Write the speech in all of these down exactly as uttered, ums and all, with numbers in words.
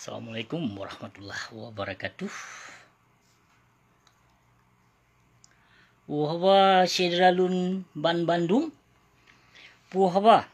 Assalamualaikum warahmatullahi wabarakatuh. Puhaba syedara lôn ban bandum. Puhaba.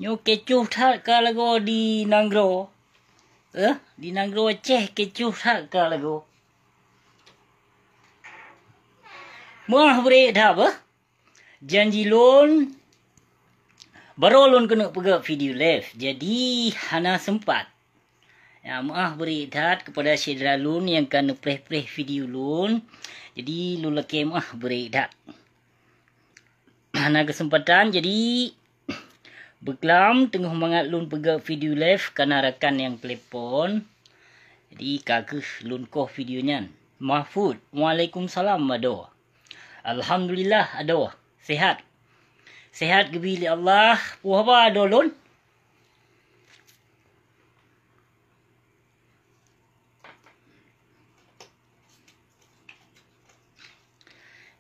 Nyoe kecoh that ka lagoe di nanggroe. Eh, di nanggroe Aceh kecoh that ka lagoe. Meuah brek that beh. Janji lôn, baroe lôn keuneuk peugah video live, jadi hana seumpat. Ya, meuah brek that keupada syedara lôn nyang ka neupreh-preh video lôn. Jadi lôn lakée meuah brek that. Hana keuseumpatan, jadi beuklam teungoh mangat lôn peugah video live kana rakan nyang telepon. Jadi ka kheueh lôn koh video nyan. Mahfud, waalaikumsalam adoe. Alhamdulillah adoe, sehat. Sehat geubi lé Allah, puhaba adoe lôn.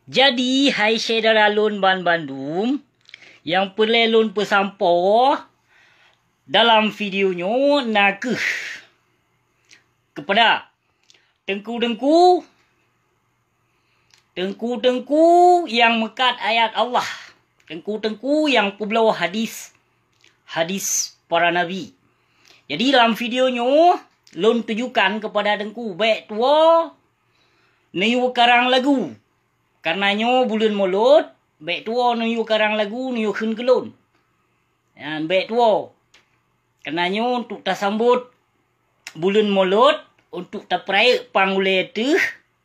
Jadi hai syedara lôn ban bandum, nyang peureulée lôn peusampoe dalam video nyoe na kheueh keupada teungku-teungku, teungku-teungku nyang meukat ayat Allah, teungku-teungku nyang peubloe hadis, hadis para nabi. Jadi lam video nyoe lôn tujukan keupada teungku, bék tuwoe neuyue karang lagu. Kareuna nyoe buleuen Molot, bék tuwoe neuyue karang lagu neuyue kheun keu lôn. Nyan bék tuwoe. Kareuna nyoe untuk tasambot buleuen Molot, untuk tapeurayeuk pang ulée teuh,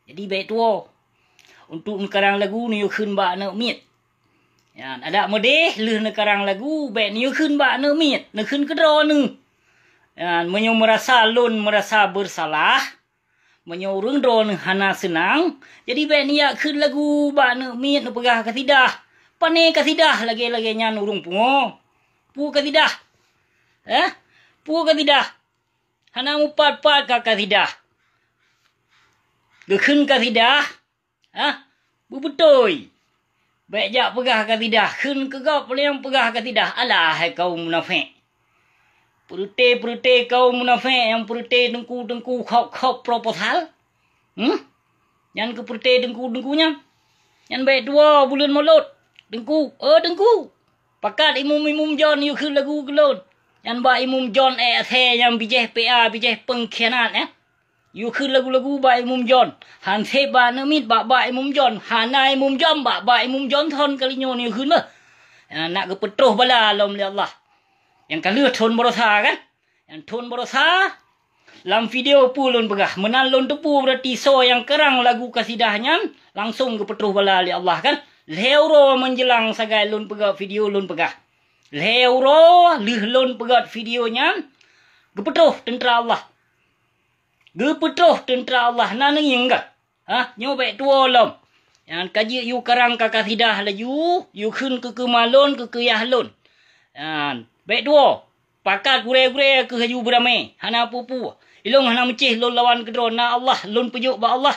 jadi bék tuwoe. Untuk neukarang lagu neuyue kheun bak aneuk miet. Nyan, adak meudeh lheueh neukarang lagu bék neuyue kheun bak aneuk miet, neukheun keudroe neuh. Nyan, meunyoe meurasa lôn meurasa beursalah, meunyoe ureuëng droeneuh hana seunang, jadi bék neujak kheun lagu bak aneuk miet neupeugah kasidah. Pané kasidah lagée-lagée nyan ureuëng pungo. Peue kasidah? Eh? Peue kasidah? Hana mupat-pat ka kasidah. Geukheun kasidah, hah? Beubeutôi. Bék jak peugah kasidah, kheun keu gob lé nyang peugah kasidah. Alah hai kaum munafék! Peureute-peureute kaum munafék nyang peureute teungku-teungku khok-khok proposal. Hmm? Nyan keu peureute teungku-teungku nyan. Nyan bék tuwoe buleuen Molot. Teungku, oh teungku. Pakat imum-imum John yue kheun lagu keu lôn. Nyan bak imum John ék asée nyang bijéh P A, bijéh peungkhianat, eh. Yue kheun lagu-lagu bak imum John. Hanseb bak aneuk miet, bak-bak imum John. Hana imum John, bak-bak imum John thon kali nyoe yue kheun beuh. Nak geupeutroh bala lom lé Allah. Nyang ka lheueh thon barosa kan? Nyang thon barosa, lam video peue lôn peugah. Meunan lôn teupeue, beurati soe nyang keurang lagu kasidah nyan langsong geupeutroh bala lé Allah kan? Lhée uroe meunjeulang sagai lôn peugah video lôn peugah. Lhée uroe lheueh lôn peugah video nyan, geupeutroh teuntra Allah. Geupeutroh teuntra Allah na neungieng ka. Hah, nyoe bék tuwoe lom. Nyan ka jeuet yue karang ka kasidah laju, yue kheun keu keuma lôn, keu keuyah lôn. Nyan, bék tuwoe. Pakat gurée-gurée keuh laju beuramé, hana peue-peue. Ilôn hana meucéh lôn lawan keudroe, na Allah, lôn peujok bak Allah.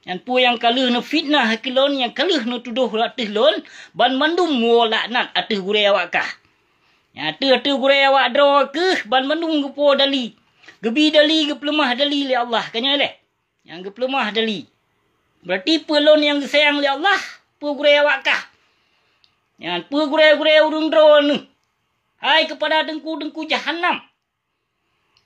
Nyan peue nyang ka lheueh neufitnah keu lôn, nyang ka lheueh neutudoh ateueh lôn, banmandum woe laknat ateueh gurée awak kah. Nyan ateueh-ateueh gurée awak droe keuh banmandum geupuwoe dali. Geubi dali, geupeuleumah dali lé Allah. Ka nyoe lé. Nyang geupeuleumah dali. Beurati peue lôn nyang geusayang lé Allah, peue gurée awak kah. Nyan peue gurée-gurée ureuëng droeneuh. Hai keupada teungku-teungku jahanam.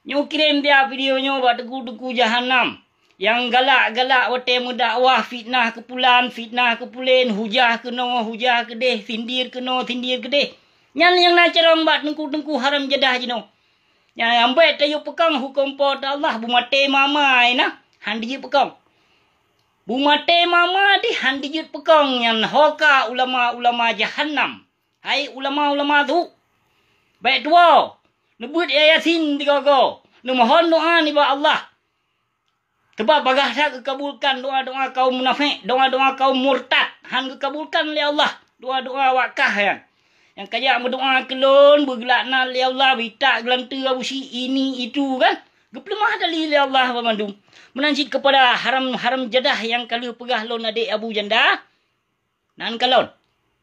Nyoe kirém bia video nyoe bak teungku-teungku jahanam. Nyang galak-galak watée meudakwah fitnah keu pulan, fitnah keu pulen, hujah keunoe, hujah keudeh, sindir keunoe, sindir keudeh. Nyan nyang na carông bak teungku-teungku haram jadah jinoe. Nyang ambek tayue peukong huköm Po teu Allah, beumaté mama na, han dijeuet peukong. Beumaté mama dih han dijeuet peukong nyan ho ka ulama-ulama jahanam. Hai ulama-ulama tu, bék tuwoe, neubeuet Yasin tiga go, neumohon doa nibak Allah. Teubak bagaih that geukabulkan doa-doa kaum munafék, doa-doa kaum murtad, han geukabulkan lé Allah doa-doa awak kah nyan. Nyang ka jak meudoa keu lôn, beugeulaknat lé Allah, beuitak geulanteue Abu Syik, ini itu kan. Geupeuleumah dali lé Allah banmandum. Meunan cit keupada haram-haram jadah nyang ka lheueh peugah lôn adék Abu Janda. Nan kalon,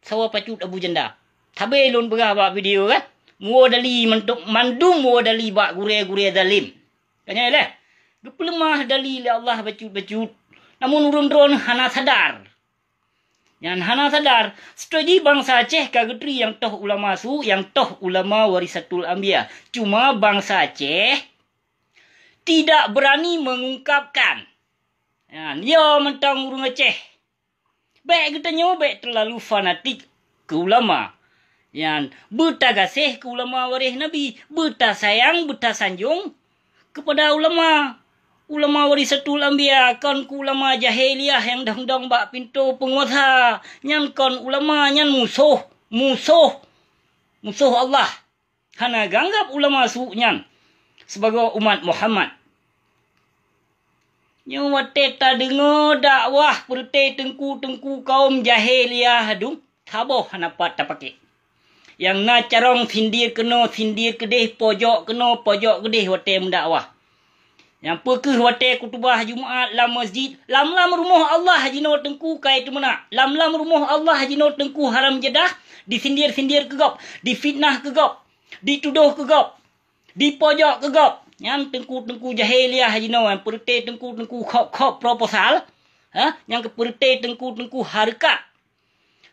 sawa pacut Abu Janda. Sabé lôn peugah bak video kan. Muwoe dali mantuk mandum muwoe dali bak gurée-gurée zalim. Ka nyan lé, geupeuleumah dali lé Allah bacut-bacut. Namun ureuëng droeneuh hana sadar. Nyan hana sadar, seutôt jih bansa Aceh ka geutri nyang toh ulama su, nyang toh ulama warisatul anbiya. Cuma bansa Aceh tidak berani mengungkapkan. Nyan, yo mantong ureuëng Aceh. Bék geutanyoe bék teulalu fanatik keu ulama. Nyan, beutagaséh keu ulama waréh Nabi, beutasayang, beutasanjong keupada ulama. Ulama warisatul anbiya kon keu ulama jahiliyah nyang dong-dong bak pintoe peunguasa. Nyan kon ulama, nyan musoh, musoh, musoh Allah. Hana geuanggab ulama su nyan sibagoe umat Muhammad. Nyoe watée tadeungoe dakwah peureute teungku-teungku kaum jahiliyah dum, saboh hana pat tapaké. Nyang na carông sindir keunoe, sindir keudeh, pojok keunoe, pojok keudeh watée meudakwah. Nyang peu kheueh watée khutubah Jumat lam masjid, lam-lam rumoh Allah jinoe teungku kai teumeunak. Lam-lam rumoh Allah jinoe teungku haram jadah, disindir-sindir keu gob, difitnah keu gob, ditudôh keu gob, dipojok keu gob. Nyan teungku-teungku jahiliyah jinoe, nyang peureute teungku-teungku khop-khop proposal, ha? Nyang keu peureute teungku-teungku hareukat.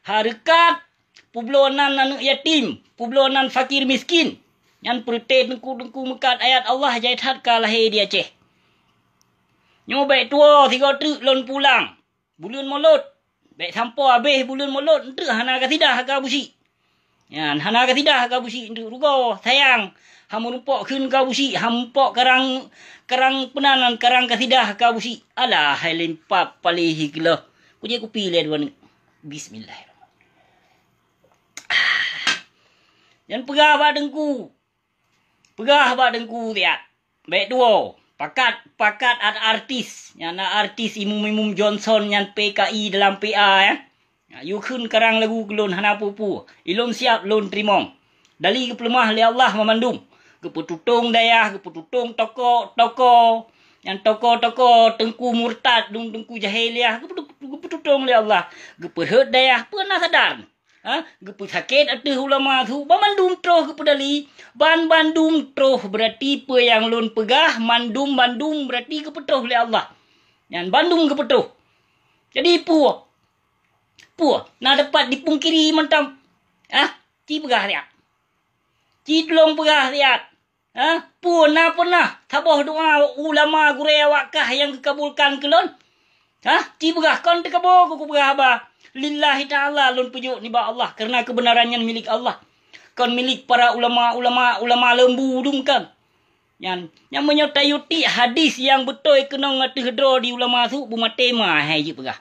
Hareukat, peubloe nan aneuëk yatim, peubloe nan fakir miskin. Nyan peureute teungku-teungku meukat ayat Allah jai that ka lahé di Aceh. Nyoe bék tuwoe sigoe treuk lôn pulang. Buleuen Molot. Bék sampoe habéh buleuen Molot, eunteuk hana kasidah ka busi. Nyan, hana kasidah ka busi, eunteuk rugoe, sayang. Hana meurumpok kheun ka busi, hana meurumpok karang, karang peunanan, karang kasidah ka busi. Alah, hai lin pap palih keuleuh. Kujép kupi lé dua neuk. Bismillahirrahmanirrahim. Nyan peugah bak teungku. Peugah bak teungku siat. Bék tuwoe. Pakat, pakat at-, artis. Nyan na artis Imum-Imum Johnson nyan P K I dalam P A, ya. Yue kheun karang lagu keu lôn hana peue-peue. Ilôn siab lôn teurimong. Dali geupeuleumah lé Allah meumandum. Geupeututong dayah, geupeututong toko-toko. Nyan toko-toko teungku murtad, dum teungku jahiliyah. Geupeutu-, geupeututong lé Allah. Geupeuhot dayah, peue na sadar. Ha? Geupeusakét ateueh ulama su, ban mandum troh geupeudali. Ban bandum troh, berarti peue nyang lôn peugah, mandum bandum berarti geupeutroh lé Allah. Nyan bandum geupeutroh. Jadi peue? Peue na dapat dipungkiri mantong? Ha? Ci peugah siat. Ci tulông peugah siat. Ha? Peue na peunah saboh doa ulama gurée awak kah nyang geukabulkan keu lôn? Ha? Ci peugah kon teukaboe keu kupeugah haba. Lillahi ta'ala lôn peujok nibak Allah, kareuna keubeunaran nyan milék Allah. Kon milék para ulama-ulama, ulama leumbu dum kan. Nyan, nyan meunyoe tayue tiek hadis nyang beutôi keunong ateueh droe di ulama su, beumaté ma hai jeuet peugah.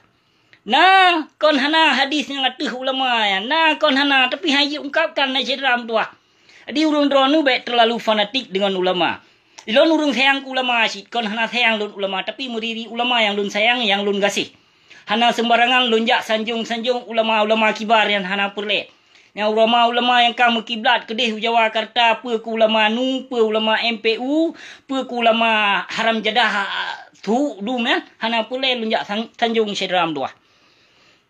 Na kon hana hadis nyang ateueh ulama nyan, na kon hana, tapi hai jeuet ungkapkan na syedara meutuwah. Jadi ureuëng droeneuh bék teulalu fanatik deungon ulama. Lôn ureuëng sayang keu ulama cit, kon hana sayang lôn ulama, tapi meuriri ulama nyang lôn sayang, nyang lôn gaséh. Hana seumbarangan lôn jak sanjong-sanjong ulama-ulama kibar nyang hana peureulée. Nyang ulama-ulama nyang ka meukiblat keudeh u Jawa Karta, peue keu ulama nu, peue ulama M P U, peue keu ulama haram jadah, ah, su dum nyan, hana peureulée lôn jak san-, sanjong syedara meutuwah.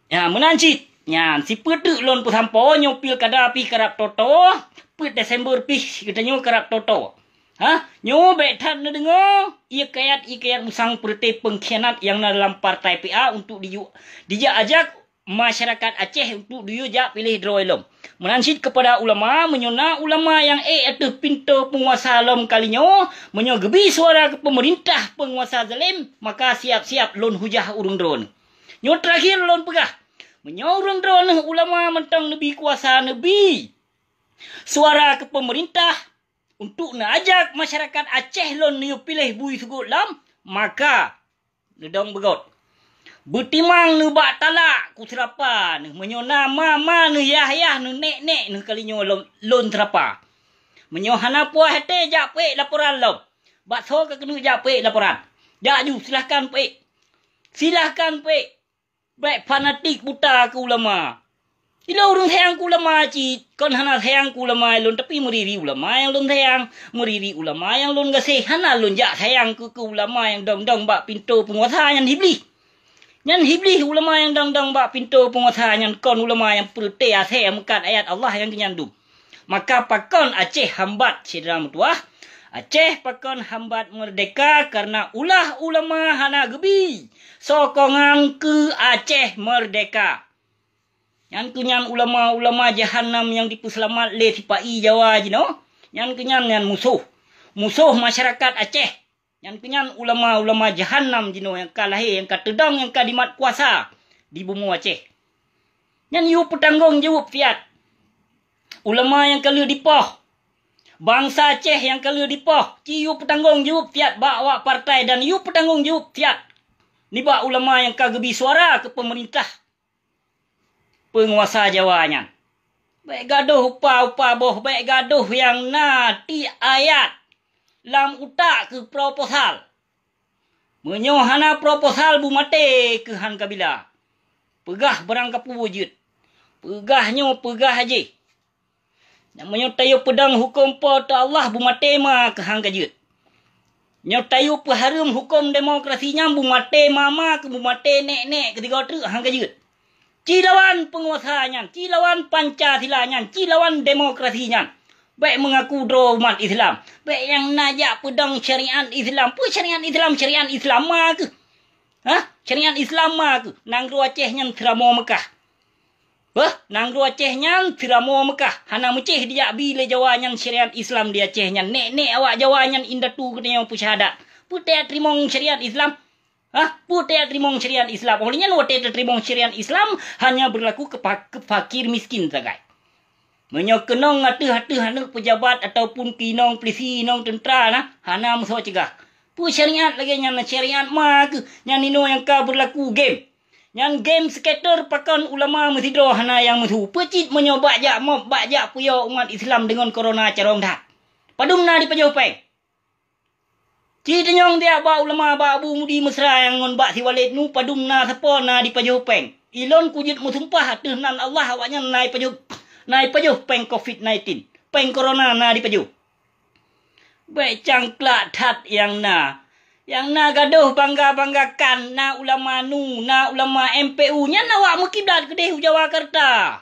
Ya, meunan cit. Nyan, sipeuteuk lôn peusampoe nyoe pilkada pih karab toto, peuet Desember pih geutanyoe karab toto. Ha? Nyoe bék that neudeungoe, ié kayat-ié kayat musang peureute peungkhianat nyang na dalam partai P A untuk diju-, dijak ajak masyarakat Aceh untuk diyue jak piléh droe lom. Meunan cit keupada ulama, meunyoe na ulama nyang ék ateueh pintoe peunguasa lom kalinyoe, meunyoe geubi suara keu peumeurintah peunguasa zalem, maka siap-siap lôn hujah ureuëng droeneuh. Nyoe teurakhir lôn peugah, meunyoe ureuëng droeneuh ulama mantong neubi kuasa, neubi suara keu peumeurintah untuk neuajak masyarakat Aceh lôn neuyue piléh bui seugot lom, maka neudong beugot. Beutimang neuh bak talak ku seurapa neuh, meunyoe na ma-ma neuh, yah-yah neuh, nék-nék neuh kalinyoe lôn, lôn seurapa. Meunyoe hana puas até, jak peuék laporan lom. Bak soe ka keuneuk jak peuék laporan? Jak ju, silahkan peuék. Silahkan peuék. Bék fanatik buta keu ulama. Ilôn ureuëng sayang keu ulama cit, kon hana sayang keu ulama lôn, tapi meuriri ulama nyang lôn sayang, meuriri ulama nyang lôn gaséh. Hana lôn jak sayang keu, keu ulama nyang dong-dong bak pintoe peunguasa, nyan Iblih. Nyan Iblih ulama nyang dong-dong bak pintoe peunguasa, nyan kon ulama nyang peureute asée meukat ayat Allah nyang geunyandum. Maka pakon Aceh hambat syedara meutuwah? Aceh pakon hambat meurdeka kareuna ulah ulama hana geubi sokongan keu Aceh meurdeka. Nyan keuh nyan ulama-ulama jahanam nyang jipeuseulamat lé sipa-i Jawa jinoe. Nyan keuh nyan, nyan musoh, musoh masyarakat Aceh. Nyan keuh nyan ulama-ulama jahanam jinoe nyang ka lahé, nyang ka teudong, nyang ka jimat kuasa di bumoe Aceh. Nyan yue peutanggong jaweueb siat. Ulama nyang ka lheueh dipoh, bansa Aceh nyang ka lheueh dipoh, ci yue peutanggong jaweueb siat bak awak partai dan yue peutanggong jaweueb siat nibak ulama nyang ka geubi suara keu peumeurintah peunguasa Jawa nyan. Bék gadôh upa-upa boh, bék gadôh nyang na tiek ayat lam utak keu proposal. Meunyoe hana proposal, bumaté keuh han kabila. Peugah barang kapeue jeuet. Peugah nyoe, peugah jéh. Nyan meunyoe tayue peudong huköm Po teu Allah, bumaté ma keuh han ka jeuet. Nyoe tayue peuhareuem huköm demokrasi nyan, bumaté mama keuh, bumaté nék-nék keuh sigoe treuk han ka jeuet. Ci lawan peunguasa nyan, ci lawan Pancasila nyan, ci lawan demokrasi nyan. Bék meungaku droe umat Islam. Bék nyang na jak peudong syariat Islam. Peue syariat Islam? Syariat Islam ma keuh. Hah? Syariat Islam ma keuh? Nanggroe Aceh nyan seuramoe Meukah. Hah? Nanggroe Aceh nyan seuramoe Meukah. Hana meucéh dijak bi lé Jawa nyan syariat Islam di Aceh nyan. Nék-nék awak Jawa nyan indatu geutanyoe peusyahadat. Peue tajak teurimong syariat Islam? Hah? Peue tajak teurimong syariat Islam? Óh lheueh nyan watée tateurimong syariat Islam hanya beurlaku keu pa-, keu fakir miskin sagai. Meunyoe keunong ateueh-ateueh aneuëk peujabat ataupun keu inong pulisi, inong teuntra na, hana meusoe cegah. Peue syariat lagée nyan? Syariat ma keuh nyan inoe nyang ka beurlaku game. Nyan game scatter pakon ulama meusidroe hana nyang meusu. Peue cit meunyoe bak jak mob, bak jak puyoe umat Islam deungon korona carông that. Padum na dipajoh péng? Ci teunyong tiak bak ulama, bak Abu Mudi Mesra nyang ngon bak si Walid nu, padum na sapo na dipajoh péng. Ilôn kujeuet meusumpah ateueh nan Allah, awaknyan na ipajoh, na ipajoh péng covid nineteen. Péng korona na dipajoh. Bék cangklak that nyang na. Nyang na gadôh bangga-banggakan na ulama nu, na ulama M P U, nyan awak meukiblat keudeh u Jawakarta.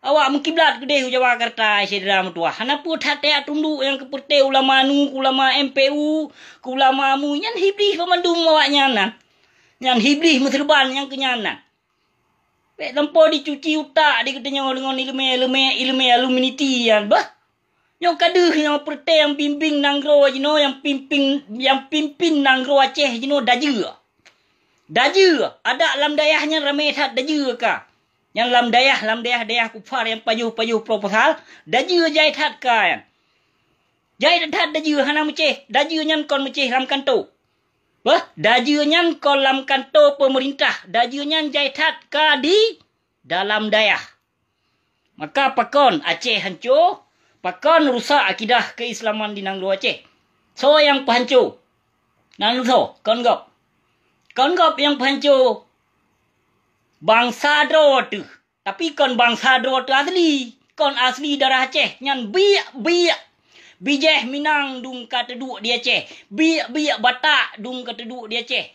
Awak meukiblat keudeh u Jawakarta, syedara meutuwah. Hana peue that tajak tunduk nyang keu peureute ulama nu, keu ulama M P U, keu ulama mu, nyan Iblih banmandum awaknyan na. Nyan Iblih meuseureuban nyang keu nyan na. Bék lampôh dicuci utak di geutanyoe deungon iéleumé-iéleumé, iéleumé alumni nyan, bah. Nyoe ka deuh nyoe peureute nyang bimbéng nanggroe jinoe, nyang pimpin, nyang pimpin nanggroe Aceh jinoe dajeue. Dajeue, adak lam dayah nyan ramé that dajeue ka. Nyang lam dayah, lam dayah-dayah kufar nyang pajoh-pajoh proposal, dajeue jai that ka nyan. Jai that dajeue hana meucéh, dajeue nyan kon meucéh lam kanto. Bah, dajeue nyan kon lam kanto peumeurintah, dajeue nyan jai that ka di dalam dayah. Maka pakon Aceh hanco, pakon rusak akidah keuislaman di nanggroe Aceh? Soe nyang peuhanco? Nan soe? Kon gob. Kon gob nyang peuhanco. Bansa droe teuh, tapi kon bansa droe teuh asli. Kon asli darah Aceh, nyan biek-biek. Bijéh Minang dum ka teuduek di Aceh. Biek-biek Batak dum ka teuduek di Aceh.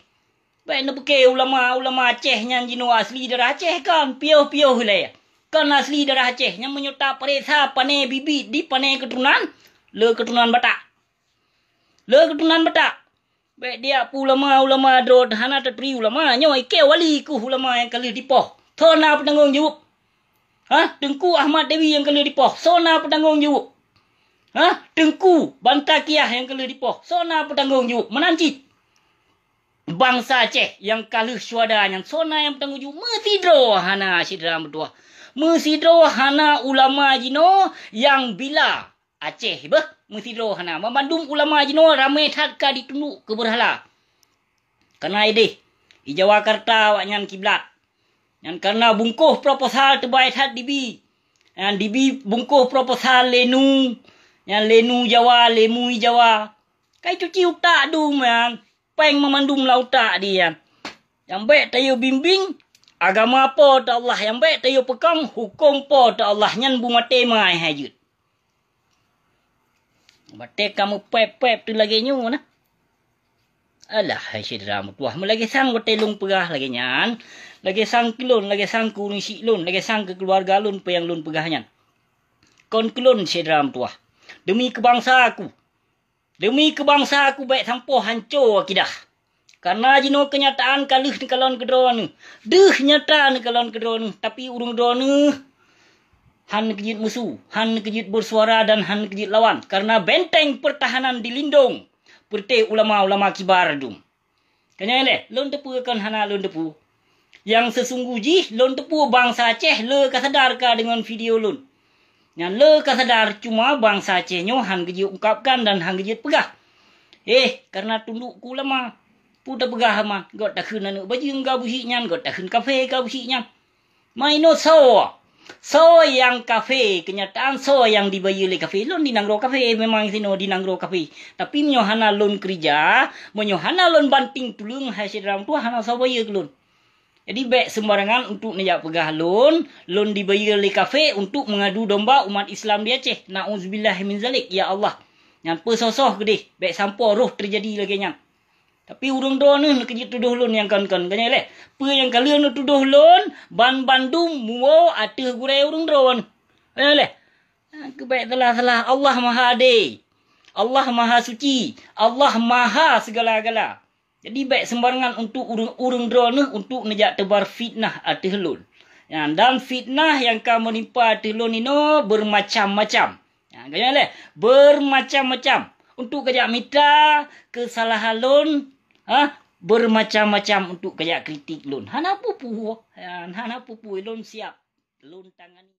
Bék neupeuke ulama-ulama Aceh nyan jinoe asli darah Aceh, kon piôh-piôh ilée. Kon asli darah Aceh, nyan meunyoe tapareksa pané bibiet di pané keuturonan, le keuturonan Batak. Le keuturonan Batak. Bék diak peue ulama-ulama droe hana taturi ulama, nyoe ikeu wali keuh ulama nyang ka lheueh dipoh. Soe na peutanggong jaweueb? Hah? Teungku Ahmad Dewi nyang ka lheueh dipoh, soe na peutanggong jaweueb? Hah? Teungku Banta Kiah nyang ka lheueh dipoh, soe na peutanggong jaweueb? Meunan cit. Bansa Aceh nyang ka lheueh syuhada nyan, soe na nyang peutanggong jaweueb? Meusidroe hana, syedara meutuwah. Meusidroe hana ulama jinoe nyang bila Aceh, beuh, meusidroe hana. Banmandum ulama jinoe ramé that ka jitunduk keu beurhala. Kana ideh, i Jawakarta awaknyan kiblat. Nyan kareuna bungkôh proposal teubai that dibi. Nyan dibi bungkôh proposal lé nu, nyan lé nu Jawa, lé mui Jawa. Kai cuci utak dum nyan, péng meumandum lam utak di nyan. Nyang bék tayue bimbéng agama Po teu Allah, nyang bék tayue peukong hukôm Po teu Allah, nyan bumaté ma hai jeuet. Watée ka meupéb-péb teuh lagée nyoe na. Alah, hai syedara meutuwah, meulagée sang watée lôn peugah lagée nyan, lagée sang keu lôn, lagée sang keu ureuëng syiek lôn, lagée sang keu keuluwarga lôn peue nyang lôn peugah nyan. Kon keu lôn syedara meutuwah, deumi keu bansa ku. Demi keu bansa ku bék sampoe hanco akidah. Karena jinoe keunyataan ka lheueh neukalon keu droeneuh. Deuh nyata neukalon keu droeneuh, tapi ureuëng droeneuh hana keujeuet musu, hana keujeuet bersuara dan hana keujeuet lawan. Karena benteng pertahanan dilindong peureté ulama-ulama kibar dum. Keunyang lé, lôn teupeue kon hana lôn teupeue. Nyang seusungguh jih lôn teupeue bansa Aceh le ka sadar ka deungon video lôn. Nyan le ka sadar, cuma bansa Aceh nyoe hana geujeuet ungkapkan dan hana geujeuet peugah. Eh, karena tunduk keu ulama. Peue tapeugah hama, göt takheun aneuëk bajeueng ka beuhik nyan, göt takheun kafé ka beuhik nyan. Mainoe soe? Soe nyang kafé? Keunyataan soe nyang dibayeue lé kafé? Lôn di nanggroe kafé, memang sinoe di nanggroe kafé. Tapi meunyoe hana lôn keurija, meunyoe hana lôn banting tuleueng, hai syedara meutuah, hana soe bayeue keu lôn. Jadi bék seumbarangan untuk neujak peugah lôn, lôn dibayeue lé kafé untuk meungadu domba umat Islam di Aceh. Nauzubillah min zalik, ya Allah. Nyan peusoh-soh keudeh, bék sampoe roh teujadi lagée nyan. Tapi ureuëng droeneuh neukeujeuet tudoh lôn nyang kon-kon. Keunyang lé, peue nyang ka lheueh neutudoh lôn, ban bandum muwoe ateueh gurée ureuëng droeneuh. Keunyang lé, keuh bék salah-salah. Allah Maha Adé. Allah Maha Suci. Allah Maha segala-gala. Jadi bék seumbarangan untuk ureuëng, ureuëng droeneuh untuk neujak teubar fitnah ateueh lôn. Ya, dan fitnah nyang ka meunimpa ateueh lôn inoe bermacam-macam. Ha, keunyang lé, bermacam-macam. Untuk kajak mita keusalahan lôn, ha, bermacam-macam untuk kajak kritik lôn. Hana peue-peue, ha, hana peue-peue, lôn siap. Lôn tangani.